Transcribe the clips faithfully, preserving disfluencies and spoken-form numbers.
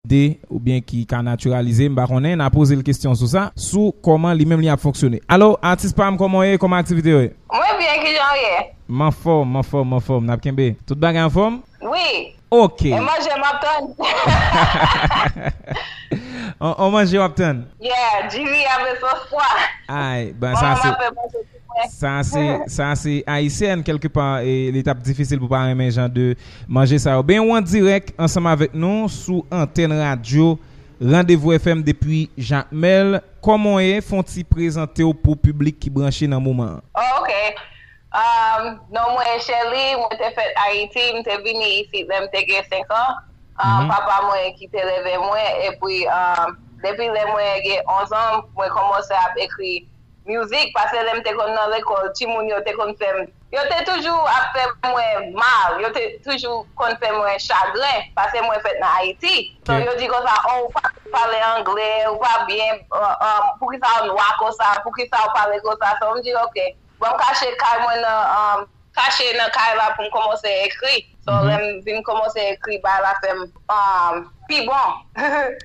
de oubyen ki ka natiralize, m pa konnen, n a poze l kesyon sou sa, sou kòman li menm li ap fonksyone. Alo, atis pa m, kòman w ye? Kòman aktivite yo ye? Mwen byen, kijan w ye? M anfòm, m anfòm, m anfòm. N ap kenbe. Tout bagay anfòm? Wi. Ok. E manje m ap tann. On, on manje w ap tann? Yeah, diri avè sòs pwa. Ay, ben sa se, sa se, sa se ayisyèn kèlke pa, e li t ap difisil pou pa renmen jan de manje sa yo. Ben, ou an dirèk ansanm avèk nou sou antèn radyo Randevou F M depi Jakmèl. Kòman w ye? Fè yon ti prezante w pou piblik ki branche nan moman an. Oh, ok. Um, non mwen Shelly, mwen te fèt Ayiti, m te vini isit lè m te gen senk an. Um, papa mwen ki te leve mwen, epi um, depi lè mwen gen onz an, mwen kòmanse ap ekri mizik, paske lè m te konn nan lekòl, timoun yo te konn fè m, yo te toujou ap fè mwen mal, yo te toujou konn fè mwen chagren, paske mwen fèt nan Ayiti. So, yo di konsa, oh, ou pa pale anglè, ou pa byen, uh, um, poukisa ou nwa konsa, poukisa ou pale konsa? So, m di, ok, bon, m kache kay mwen nan, um, kache nan kay la pou m kòmanse ekri. So, lè m vin kòmanse ekri, bagay la fè m um, pi bon.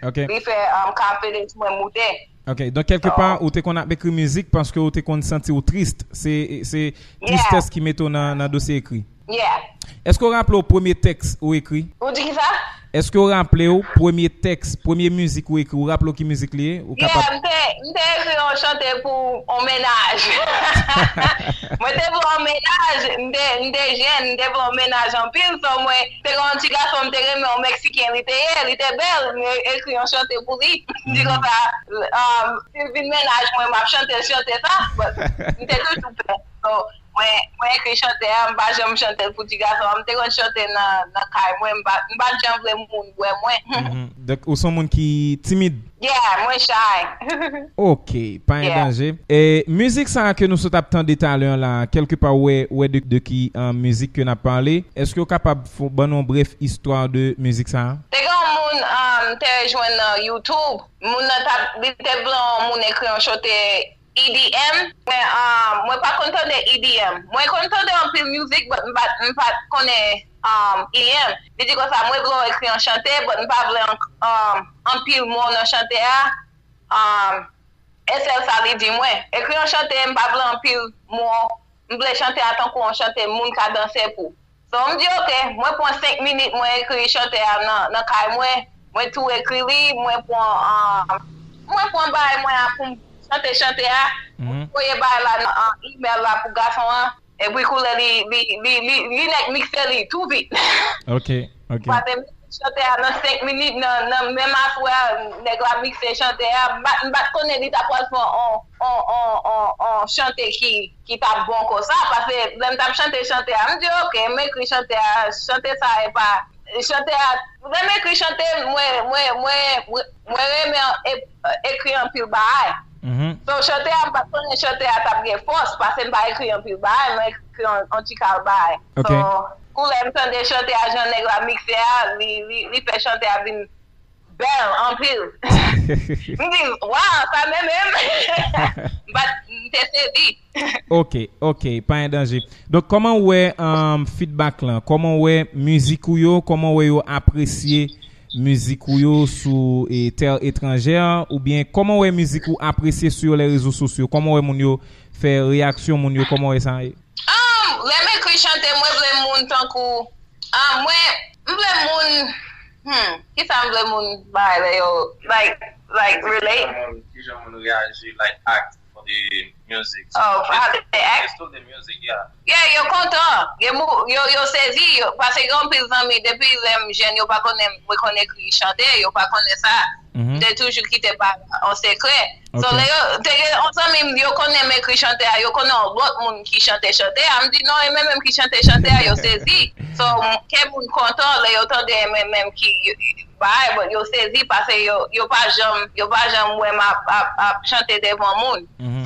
Ok. Li fè um, confidence mwen moute. Ok, donk kèlke pa, ou te konn ap ekri mizik paske ou te konn santi w tris. Se, se tristès ki mete w nan, nan dosye ekri. Yeah. Èske w raple w premye tèks ou ekri? Ou di ki sa? Èske w raple w premye tèks, premye mizik ou ekri? Ou raple w ki mizik li ye? Ou kapab? Yeah, m te, m te ekri yon chante pou yon mennaj. Mwen te vle yon mennaj, m te, m te jèn, m te vle yon mennaj anpil, so mwen te gen yon ti gason m te renmen, yon Meksiken li te ye, li te bèl, m ekri yon chante pou li. M di konsa, um, si l vin mennaj mwen, m ap chante l chante sa, but m te toujou pè. So, mwen, mwen ekri chante a, m pa janm chante l pou ti gason an. M te konn chante nan, nan kay mwen, m pa, m pa t janm vle moun wè mwen. Mhm. Donk, ou se yon moun ki timid? Yeah, mwen shy. Ok, pa gen danje. E mizik sa a ke nou sot ap tande talè an la, kèlke pa ou wè, ou wè de, de ki, uh, mizik ke n ap pale? Èske w kapab fo-, ban nou yon brèf istwa de mizik sa a? Te gen yon moun, um, te jwenn nan YouTube. Moun nan t ap, li te vle yon moun ekri yon chante E D M, men, um, mwen pa konn tande E D M. Mwen konn tande anpil mizik, but m pa, m pa t konnen, um, E D M. Li di konsa, mwen vle w ekri yon chante, but m pa vle an, um, anpil mo nan chante a. Um, e sèl sa li di mwen. Ekri yon chante, m pa vle anpil mo. M vle chante a tankou yon chante moun ka danse pou. So, m di, ok, mwen pran senk minit, mwen ekri chante a nan, nan kay mwen, mwen tou ekri li, mwen pran, ah, mwen pran bagay mwen a pou m chante chante a, mhm, mwen voye bagay la nan, ah, email la pou gason an, epi koulè li, li, li, li, li nèk mikse li tou vit. Ok, ok. Pase m chante a nan senk minit, nan, nan menm aswè a, nèg la mikse chante a. M pa t, m pa t konnen li ta pral fè on, on, on, on, on chante ki, ki t ap bon konsa. Pase lè m t ap chante chante a, m di, ok, m ekri chante a, chante sa e pa, chante a, lè m ekri chante, mwen, mwen, mwen, mwen, mwen renmen e-, ekri anpil bagay. Mhm. So, chante a, m pa t konnen chante a t ap gen fòs, pase m pa ekri anpil bagay, mwen ekri an, an ti kal bagay. Ok. So, koulè m tande chante a, jan nèg la mikse a, li, li, li fè chante a vin bèl anpil. M di, waw, sa menm, menm. M pa t, m te sezi. Ok, ok, pa gen danje. Donk, kòman w wè, um, feedback lan? Kòman w wè mizik ou yo? Kòman w wè yo apresye mizik ou yo sou, e, tè etranjè? Oubyen kòman w wè mizik ou apresye sou lè rezo sosyo? Kòman w wè moun yo fè reyaksyon moun yo? Kòman w wè sa ye? Um, lè m ekri chante, mwen vle moun tankou, um, mwen, m vle moun, hmm, kisa m vle moun bay lè yo, like, like, relate? Kijan moun, kijan moun reyaji, like, act for the music? Oh, for how they act? It's still the music, yeah. Yeah, yo kontan. Yo mou-, yo, yo sezi, yo, paske gen anpil zanmi, depi lè m jèn, yo pa konnen mwen konn ekri chante, yo pa konnen sa. Mhm. M te toujou kite bagay an sekrè. So, ok, lè yo, te gen yon zanmi m, yo konnen m ekri chante a, yo konnen yon lòt moun ki chante chante a. M di, "Non, e mwen menm ki chante chante a," yo sezi. So, m, kè moun kontan lè yo tande e mwen menm ki, yo, yo, bay, but yo sezi paske yo, yo pa janm, yo pa janm wè m ap, ap, ap chante devan moun. Mhm.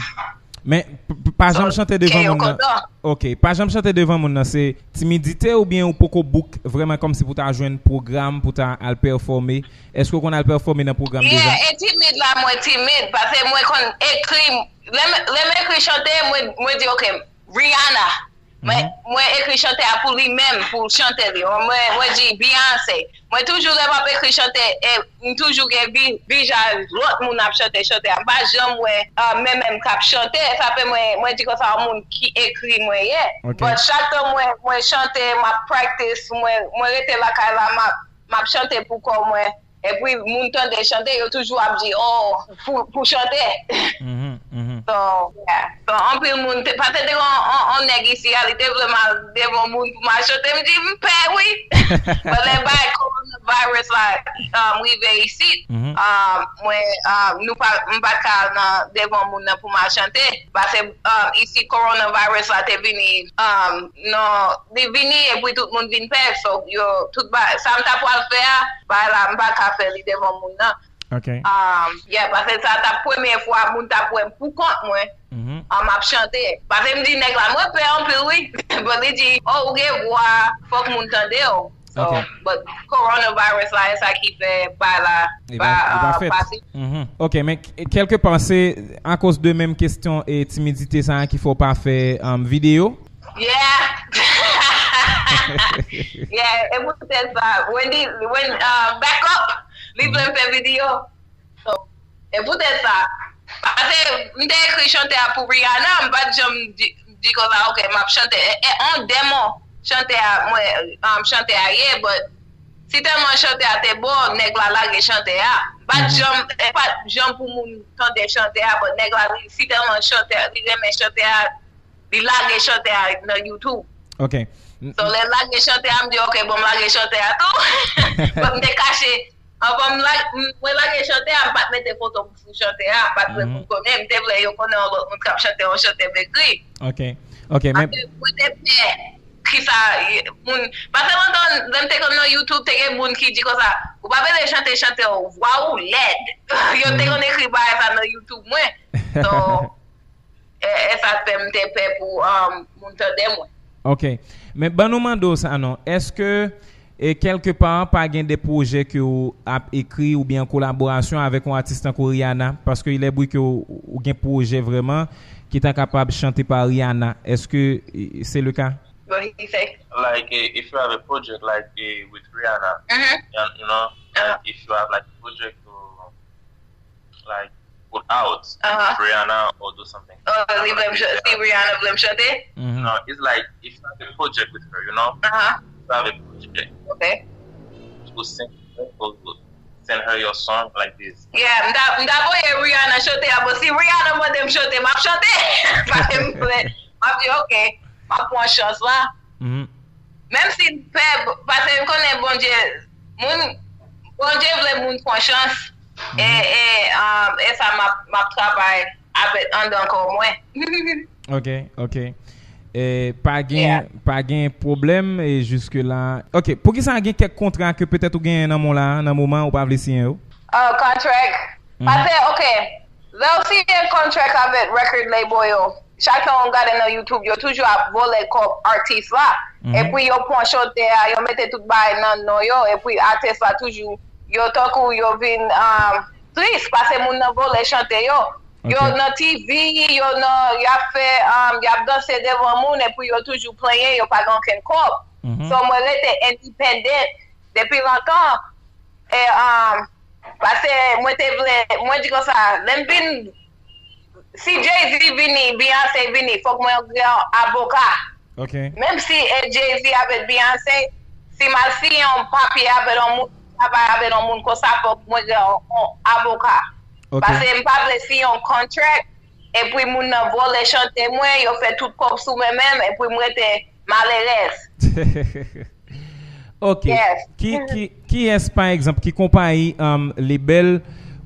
Men, p-, p-, pa janm chante devan moun nan. Ok, pa janm chante devan moun nan, se timidite oubyen ou poko book vrèman kòmsi pou ta jwenn pwogram pou ta al pèfòme? Èske w konn al pèfòme nan pwogram deja? Yeah, e timid la, mwen timid, paske mwen konn ekri, lè m, lè m ekri chante, mwen, mwen di, ok, Rihanna. Mwen, mwen ekri chante a pou li menm, pou chante li. Mwen, mwen di Beyoncé. Mwen toujou lè m ap ekri chante, e, m toujou gen vi- vijaj lòt moun ap chante chante a. M pa janm wè, ah, men menm k ap chante. Sa fè mwen, mwen di konsa yon moun ki ekri mwen ye. Ok. But chak tan mwen, mwen chante, m ap practice, mwen, mwen rete lakay la, m ap, m ap chante pou kò mwen. Epi moun tande chante, yo toujou ap di, oh, pou, pou chante. Mhm, mhm. So, yeah. So, anpil moun, te, pa te te yon, yon, yon nèg isi a, li te vle m al devan moun pou m al chante. M di, m pè, wi. But lè bay coronavirus la, um, rive isit, Mhm. um, mwen, um, nou pa, m pa t ka al nan devan moun nan pou m al chante. Paske, um, isi coronavirus la te vini, um, non, li vini epi tout moun vin pè. So, yo, tout ba, sa m ta pral fè a, bay la, m pa ka fè li devan moun nan. Ok. Um, yeah, paske sa t ap premye fwa moun t ap wè m pou kont mwen, Mhm. um, m ap chante. Paske m di nèg la, mwen pè anpil, wi. But li di, oh, ou gen vwa, fòk moun tande w. So, Ok. But coronavirus la, e sa ki fè bay la, E pa, pa, e pa uh, fèt. pase. Mhm. Ok, men k- kèlke pa se akoz de menm kesyon e timidite sa a ki fè w pa fè um, videyo. Yeah. Yeah, e poutèt sa. Wendy, Wendy, uh, back up. Li vle m fè videyo. So, e poutèt sa. Paske m te ekri chante a pou Rihanna, m pa t janm di, di konsa, ok, m ap chante. E, e on demon chante a, mwen, um, chante a ye, but si tèlman chante a te bon, nèg la lage chante a. M pa t janm, e pa t janm pou moun tande chante a, but nèg la, li, si tèlman chante a, li renmen chante a, li lage chante a nan YouTube. Ok. So, lè l lage chante a, m di, ok, bon, m lage chante a tou. Bon, m te kache. Anvan m la, m- mwen lage chante a, m pa t mete foto m sou chante a, m pa t vle moun konnen, m te vle yo konnen yon lòt moun k ap chante yon chante m ekri. Ok. Ok, men Paske mwen te pè. Kisa, moun, pa fè lontan, lè m te konn nan YouTube, te gen moun ki di konsa, ou pa bezwen chante chante, vwa ou lèd. Yo te konn ekri bagay sa nan YouTube mwen. So, e, e sa fè m te pè pou um, moun tande mwen. Ok. Men ban nou mande w sa non. Èske e kèlke pa pa gen de pwojè ke w ap ekri oubyen an kolaborasyon avèk yon atis tankou Rihanna? Paske il est vrai ke w, ou gen pwojè vrèman ki ta kapab chante pa Rihanna. Èske e, se le ka? What he say? Like eh, if you have a project like eh, with Rihanna, Mhm. you, you know, like if you have like a project to like put out Uh-huh. with Rihanna or do something. Uh, li vle m ch- si Rihanna vle m chante. Mhm. No, it's like if you have a project with her, you know, Uh-huh. you have a project Okay. to send her, to send her your song like this. Yeah, m ta m ta voye Rihanna chante a, bon si Rihanna mande m chante, m ap chante. Paske m vle, m ap di ok, m ap pran chans la. Mhm. Menm si m pè, paske m konnen Bondye, moun, Bondye vle moun pran chans. E, e, um, e sa m ap, m ap travay avèk andan kò mwen. Ok, ok. E, pa gen, pa gen pwoblèm e jiske la. Ok, poukisa gen kèk kontra ke petèt ou genyen nan men w la, nan moman ou pa vle siyen yo? Uh, contract. Paske, ok, lè w siyen contract avèk record label yo, chak tan w gade nan YouTube, yo toujou ap vòlè kòb atis la. Epi yo pran chantè a, yo mete tout bagay nan non yo, epi atis la toujou, yo tankou yo vin um, tris, paske moun nan vòlè chante yo. Yo Ok. Nan T V, yo nan, y ap fè, um, y ap danse devan moun, epi yo toujou plenyen, yo pa gen okenn kòb. Mhm. So, mwen rete independent depi lontan. E, um, paske mwen te vle, mwen di konsa, lè m vin, si Jay-Z vini, Beyoncé vini, fòk mwen gen avoka. Ok. Menm si e Jay-Z avèk Beyoncé, si m al siyen yon papye avèk yon moun, travay avèk yon moun konsa, fòk mwen gen yon, yon avoka. Ok. Paske m pa vle siyen yon contract, epi moun nan vòlè chante mwen, yo fè tout kòb sou mwen menm, epi m rete malerèz. Ok. Yes. Ki, ki, kiyès, pa egzanp, ki konpayi, um, label,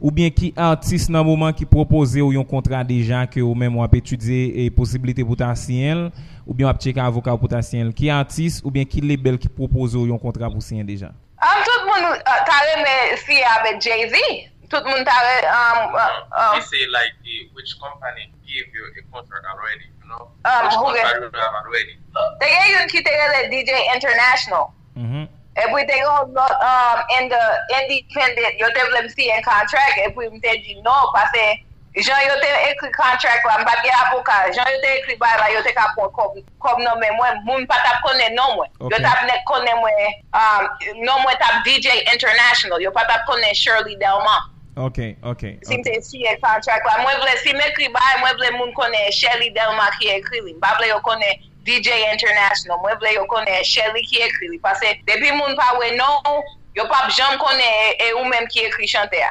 oubyen ki atis nan moman ki pwopoze w yon kontra deja ke ou menm w ap etidye e posiblite pou ta siyen l, oubyen w ap tcheke avoka w pou ta siyen l? Ki atis oubyen ki label ki pwopoze w yon kontra pou siyen deja? Um, tout moun uh, ta renmen siyen avèk Jay-Z. Tout moun ta re, um, uh, um, He say like eh, which company give you a contract already, you know? Um, Which who contract you have already? Te gen youn ki te rele D J International. Mhm. Epi te gen yon lòt um, in the independent. Yo te vle m siyen contract. Epi m te di non. Paske Jan yo te ekri contract la, m pa t gen avoka. Jan yo te ekri bagay la, yo te ka pran kòb, kòb nan men mwen. Moun pa t ap konnen non mwen. Yo t ap nèk konnen mwen, um, non mwen t ap D J International. Yo pa t ap konnen Shirley Delma. Ok, ok. Si m te siyen contract la, mwen vle, si m ekri bagay, mwen vle moun konnen Shirley Delma ki ekri li. M pa vle yo konnen D J International. Mwen vle yo konnen Shirley ki ekri li. Paske depi moun pa wè non w, yo p ap janm konnen e, e ou menm ki ekri chante a.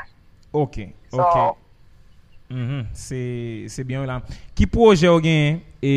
Ok, ok. Mhm, se, se byen wi la. Ki pwojè w genyen e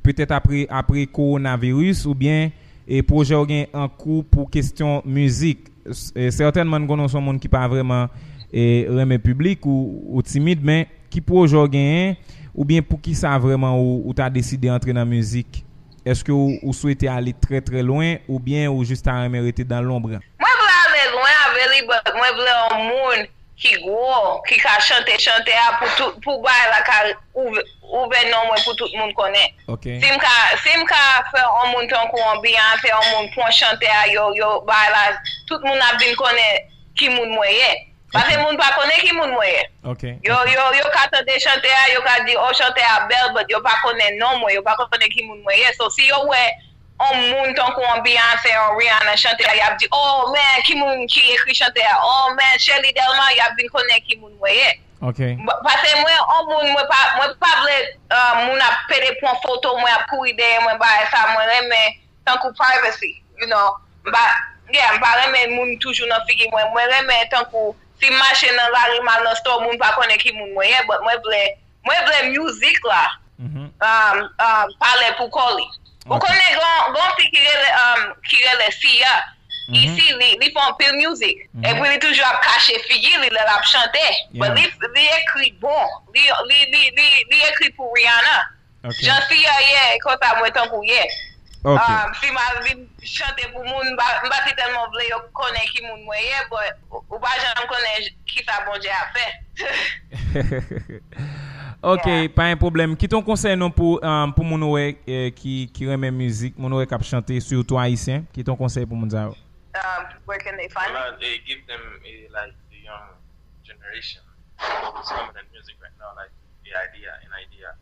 petèt apre, apre kowonaviris oubyen e pwojè w genyen an kou pou kesyon mizik? S- e, Sètènman n konnen w se yon moun ki pa vrèman e, renmen piblik ou, ou timid, men ki pwojè w genyen oubyen poukisa vrèman ou, ou ta deside antre nan mizik? Èske ou, ou swete ale trè trè lwen oubyen ou jis ta renmen rete dan lonb? Mwen vle ale lwen avè li, but mwen vle yon moun ki gwo, ki ka chante chante a pou tout, pou bagay la ka ouvè, ouvè non mwen pou tout moun konnen. Ok. Si m ka, si m ka fè yon moun tankou yon Beyoncé, yon moun pran chante a, yo, yo, bagay la, tout moun ap vin konnen ki moun mwen ye. Paske moun pa konnen ki moun mwen ye. Ok. Yo, yo, yo ka tande chante a, yo ka di, oh, chante a bèl, but yo pa konnen non mwen, yo pa konnen ki moun mwen ye. So, si yo wè yon moun tankou yon Beyoncé, yon Rihanna chante a, y ap di, oh, man, ki moun ki ekri chante a? Oh, man, Shirley Delma, y ap vin konnen ki moun mwen ye. Ok. Ba- Paske mwen, yon moun, mwen pa, mwen pa vle uh, moun ap pede pran foto mwen, ap kouri dèyè mwen, bagay sa, mwen renmen tankou privacy, you know. M pa, yeah, m pa renmen moun toujou nan figi mwen. Mwen renmen tankou, si m mache nan lari, m al nan store, moun pa konnen ki moun mwen ye, but mwen vle, mwen vle music la Mhm. um, um, pale pou kò li. Ou Ok. Konnen gon, gon fi ki rele, um, ki rele Sia. Mhm. Isi, li, li fè anpil music. Mhm. Epi li toujou ap kache figi li lè l ap chante. But Yeah. li, li ekri bon. Li, li, li, li, li ekri pou Rihanna. Ok. Jan Sia ye, konsa mwen tankou ye. Ok. Um, si m al vin chante pou moun, m pa, m pa si tèlman vle yo konnen ki moun mwen ye, but ou, ou pa janm konnen kisa Bondye ap fè. Ok, pa gen pwoblèm. Kite yon konsèy non pou, um, pou moun ou wè eh, ki, ki renmen mizik, moun ou wè k ap chante, sitou ayisyen. Kite yon konsèy pou moun sa yo. Um, where can they find me? Well, they give them a, like, the young generation who's coming in music right now, like, the idea, an idea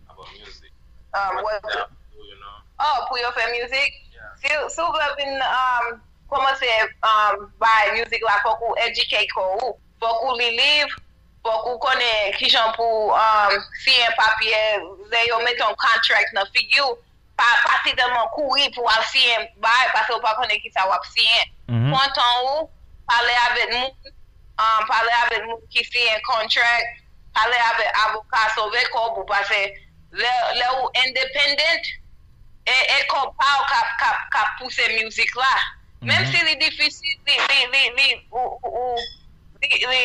about music. Um, What what, they have to do, you know. Oh, pou yo fè mizik? Yeah. Si, si w vle vin um, kòmanse um, bay mizik la, fòk ou educate kò ou. Fòk ou li liv, fòk ou konnen kijan pou um, siyen papye, lè yo mete yon contract nan figi w, pa, pa sitèlman kouri pou al siyen bay, paske ou pa konnen kisa w ap siyen. Mhm. Pran tan ou, pale avèk moun, um, pale avèk moun ki siyen contract, pale avèk avoka, sove kòb ou, paske lè, lè ou independent, e, e kòb pa w k ap, k ap, k ap pouse mizik la. Menm Mhm. si li difisil, li, li, li, li, ou, ou, ou, li, li,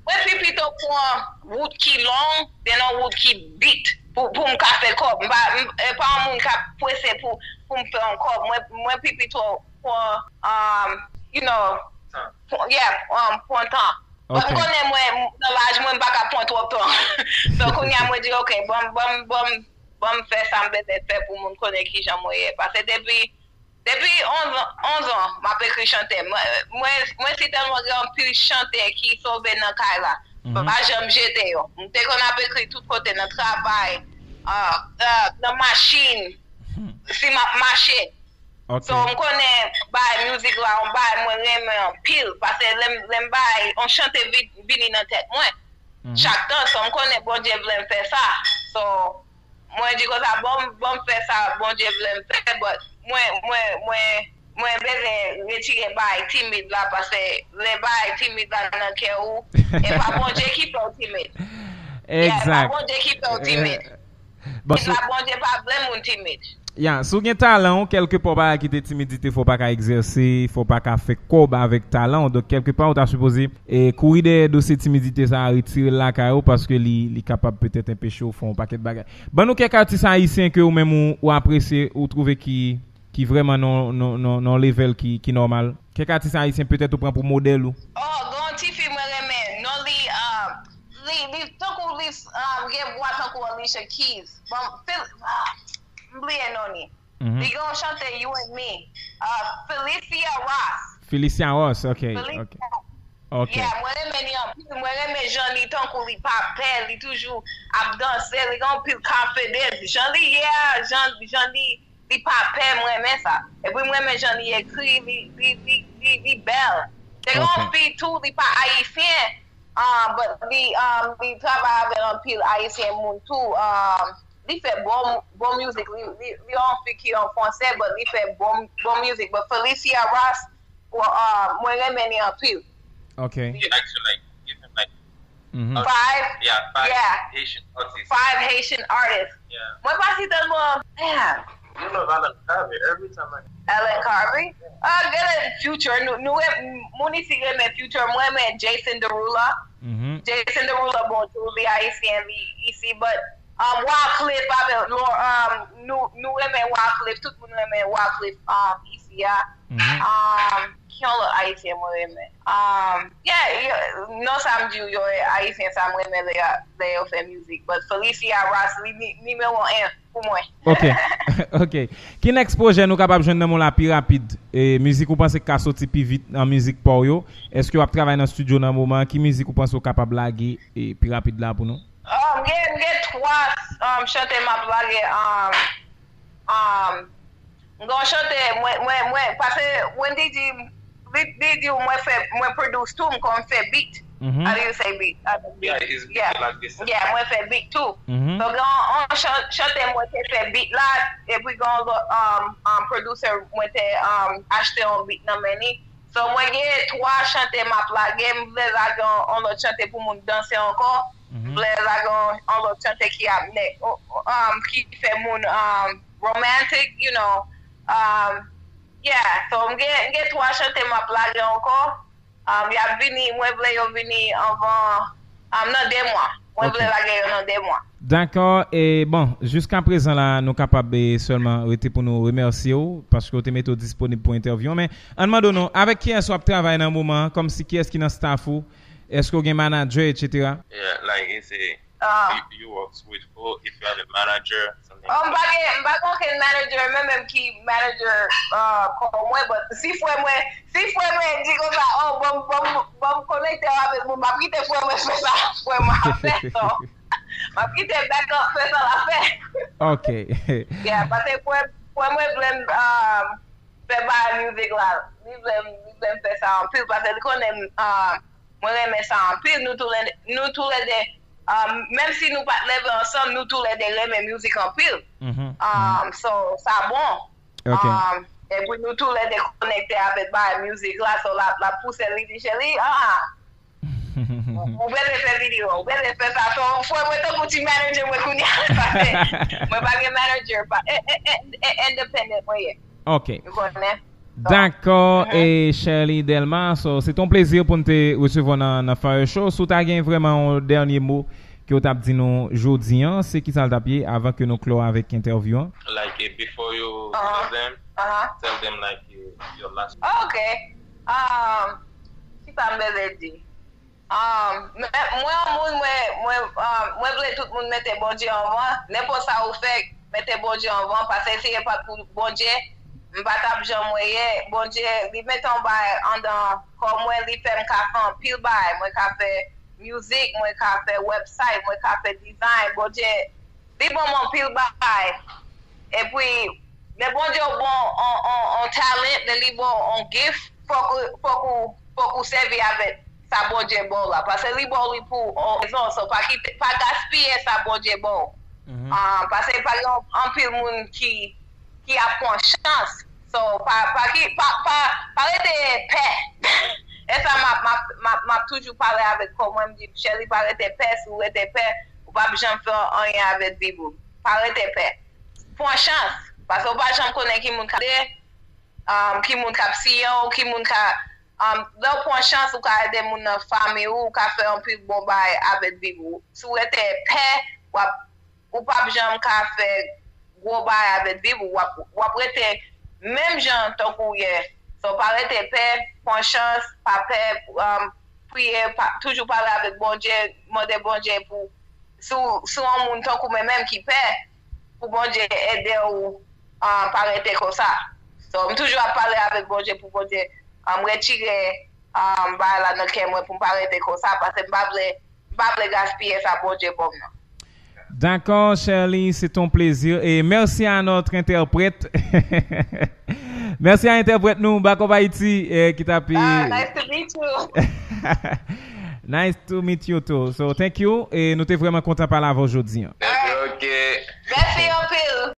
mwen pi pito pran wout ki long, then yon wout ki beat pou, pou m ka fè kòb. M pa, m, e pa yon moun k ap prese pou, pou m fè yon kòb. Mwen, mwen pi pito pran, um, you know, pran, yeah, um, pran tan. But Ok. M konnen mwen, nan laj mwen, m pa ka pran twòp tan. So, kounye a, mwen di, ok, ban m, ban m, ban m, ban m fè sa m bezwen fè pou moun konnen kijan mwen ye. Paske depi, depi onz an, onz an, m ap ekri chante. Mwen, mwen, mwen sitèlman gen anpil chante ki sove nan kay la. Mhm. Mwen pa janm jete yo. M te konn ap ekri tout kote, nan travay, ah, ah, nan machin, si m ap mache. Ok. So, m konnen bay mizik la, yon bay mwen renmen anpil. Paske lè m, lè m bay, yon chante vi- vini nan tèt mwen. Mhm. Chak tan, so m konnen Bondye vle m fè sa. So, mwen di konsa, bon, bon m fè sa, Bondye vle m fè, but mwen, mwen, mwen, mwen bezwen retire bay timid la, paske lè bay timid la nan kè ou, e pa Bondye ki fè w timid. Yeah, e pa Egzak. Bondye ki fè w timid. Bon, E pa Bondye pa vle moun timid. Ya, si w gen talan w, kèlkepa w pa ka kite timidite fè w pa ka egzèse, fè w pa ka fè kòb avèk talan w. Donk, kèlkepa w ta sipoze e, kouri dèyè dosye timidite sa a, retire l lakay ou, paske li, li kapab petèt anpeche w fè yon pakèt bagay. Ban nou kèk atis ayisyen ke ou menm ou, ou apresye, ou twouve ki, ki vrèman nan, nan, nan, nan yon level ki, ki nòmal. Kèk atis ayisyen petèt ou pran pou modèl ou. Oh, gen yon ti fi mwen renmen. Non li, ah, li, li tankou li, ah, gen vwa tankou Alicia Keys. Bon, Fel, ah, m bliye non li. Mhm. Li gen yon chante You and Me. Ah, Felicia Ross. Felicia Ross, ok, Felicia. Ok. Ok. Yeah, mwen renmen li anpil. Mwen renmen jan li tankou li pa pè, li toujou ap danse, li gen anpil confidence. Jan li ye a, jan, jan li, li pa pè, mwen renmen sa. Epi mwen renmen jan li ekri, li, li, li, li, li bèl. Se gen yon fi tou, li pa ayisyen, ah, but li, um, li travay avèk anpil ayisyen moun tou. Um, li fè bon, bon music. Li, li, li yon fi ki an fransè, but li fè bon, bon music. But Felicia Ross, well, uh, mwen renmen li anpil. Ok. She actually, like, give him, like, mhm, five? Yeah, five, yeah, Haitian artists. Five Haitian artists. Yeah. Mwen pa si tèlman, man. You love Alan Carvey every time I Alan Carvey? Ah, gen Future. Nou, nou, moun isi renmen Future. Mwen renmen Jason Derulo. Mhm. Jason Derulo, bon, tou, li ayisyen, li isi, but, um, Wyclef avè Lor-, um, nou, nou renmen Wyclef, tout moun renmen Wyclef, um, isi a. Mhm. Um, ki yon lòt ayisyen mwen renmen? Um, yeah, yo, non sa m di w yo, ayisyen sa m renmen lè, lè yo fè mizik. But Felicia Ross, li ni-, nimewo en pou mwen. Ok, ok. Ki next pwojè nou kapab jwenn nan men w la pi rapid? E mizik ou panse k ka soti pi vit nan mizik pa w yo? Èske w ap travay nan estidyo nan moman an? Ki mizik ou panse w kapab lage e pi rapid la pou nou? Ah, m gen, m gen twa, um, chante m ap lage, um, um, m gen yon chante, mwen, mwen, mwen, paske Wendy di, li, li di w mwen fè, mwen produce tou, m konn fè beat. Mhm. How do you say beat? Uh, yeah, it's beat, yeah, like this. Yeah, mwen fè beat tou. Mhm. So, gen yon, yon chan-, chante mwen te fè beat la, epi gen yon lòt, um, um, producer mwen te, um, achte yon beat nan men li. So, mwen gen twa chante m ap lage. M vle lage yon, yon lòt chante pou moun danse ankò. Mhm. M vle lage yon, yon lòt chante ki ap ne-, o-, o-, um, ki fè moun, um, romantic, you know. Um, yeah, so m gen, m gen twa chante m ap lage ankò. Um, y ap vini, mwen vle yo vini anvan, um, nan de mwa. Mwen vle lage yo nan de mwa. Dakò, e bon, jiska prezan la, nou kapab, e, sèlman rete pou nou remèsye w, paske w te mete w disponib pou entèvyou an. Men, ann mande w non, avèk kiyès w ap travay nan moman an, kòmsi kiyès ki nan staff ou, èske w gen manager, et cetera? Yeah, like, it's a, ah, you, you work with who, if you have a manager, something like that. Oh, m pa gen, m pa gen okenn manager, mwen menm ki manager, ah, kò mwen, but si frè mwen, si frè mwen di konsa, oh, ban m, ban m, ban m konekte w avèk moun, m ap kite frè mwen fè sa frè mwen ap fè, so. M ap kite backup fè sa l ap fè. Ok. Yeah, paske frè, frè mwen vle m, um, fè bagay mizik la. Li vle m, li vle m fè sa anpil, paske li konnen, um, mwen renmen sa anpil. Nou toulede, nou toulede, um, menm si nou pa t leve ansanm, nou toulede renmen mizik anpil. Mhm, mhm. Um, so, sa bon. Ok. Um, epi nou toulede konekte avèk bagay mizik la, so l ap, l ap pouse l, li di, "Cheri, ah, ou bezwen fè videyo, ou bezwen fè sa." So, frè mwen tankou ti manager mwen kounye a, paske mwen pa gen manager, pa, e, e, e, e, independent mwen ye. Ok. Ou konnen? So, dakò, mhm, e Sherly Delma, so, se t on plezi pou n te resevwa w nan, nan Fire Show. Si w ta gen vrèman yon dènye mo ke w t ap di nou jodi an, se kisa l t ap ye avan ke nou klò avèk entèvyou an? Like, eh, before you, uh-huh, tell them, uh-huh, tell them, like, eh, your last. Ok. Um, kisa m bezwen di? Um, men, mwen, yon moun, mwen, mwen, um, mwen vle tout moun mete Bondye anvan. Nenpòt sa ou fè, mete Bondye anvan, paske si se pa t pou Bondye, m pa t ap jan mwen ye. Bondye, li mete yon bagay anndan kò mwen, li fè m ka fè anpil bagay. Mwen ka fè music, mwen ka fè website, mwen ka fè design. Bondye, li ban m anpil bagay. Epi, lè Bondye w ban w on, on, on talent, lè li ban w on gift, fòk ou, fòk ou, fòk ou sèvi avèk sa Bondye ba w la. Paske li ba w li pou on rezon. So, pa kite, pa gaspiye sa Bondye ba w. Mhm. Ah, paske pa gen anpil moun ki, ki ap pran chans. So, pa, pa ki, pa, pa, pa rete pè. E sa m ap, m ap, m ap, m ap toujou pale avèk kò mwen, m di, "Chèli, pa rete pè, si w rete pè, ou p ap janm fè anyen avèk vi w. Pa rete pè. Pran chans, paske w pa janm konnen ki moun k ap de, um, ki moun k ap siyen w, ki moun ka, um, lè w pran chans, ou ka ede moun nan fanmi w, ou ka fè anpil bon bagay avèk vi w. Si w rete pè, w ap, ou p ap janm ka fè gwo bagay avèk vi w. W ap, w ap rete menm jan tankou w ye. So, pa rete pè, pran chans, pa pè, um, priye, pa, toujou pale avèk Bondye, mande Bondye pou, si w, si w yon moun tankou mwen menm ki pè, pou Bondye ede w, ah, pa rete konsa." So, m toujou ap pale avèk Bondye pou Bondye, ah, m retire um, bagay la nan kè mwen pou m pa rete konsa, paske m pa vle, m pa vle gaspiye sa Bondye ban m nan. D'accord, Sherly, c'est un plaisir. Et merci à notre interprète. Merci à interprète nou, Backup Haïti, eh, ki t ap. Ah, nice to meet you. Nice to meet you too. So, thank you. Et nou te vrèman kontan pale avè w jodi an. Ok. Mèsi anpil.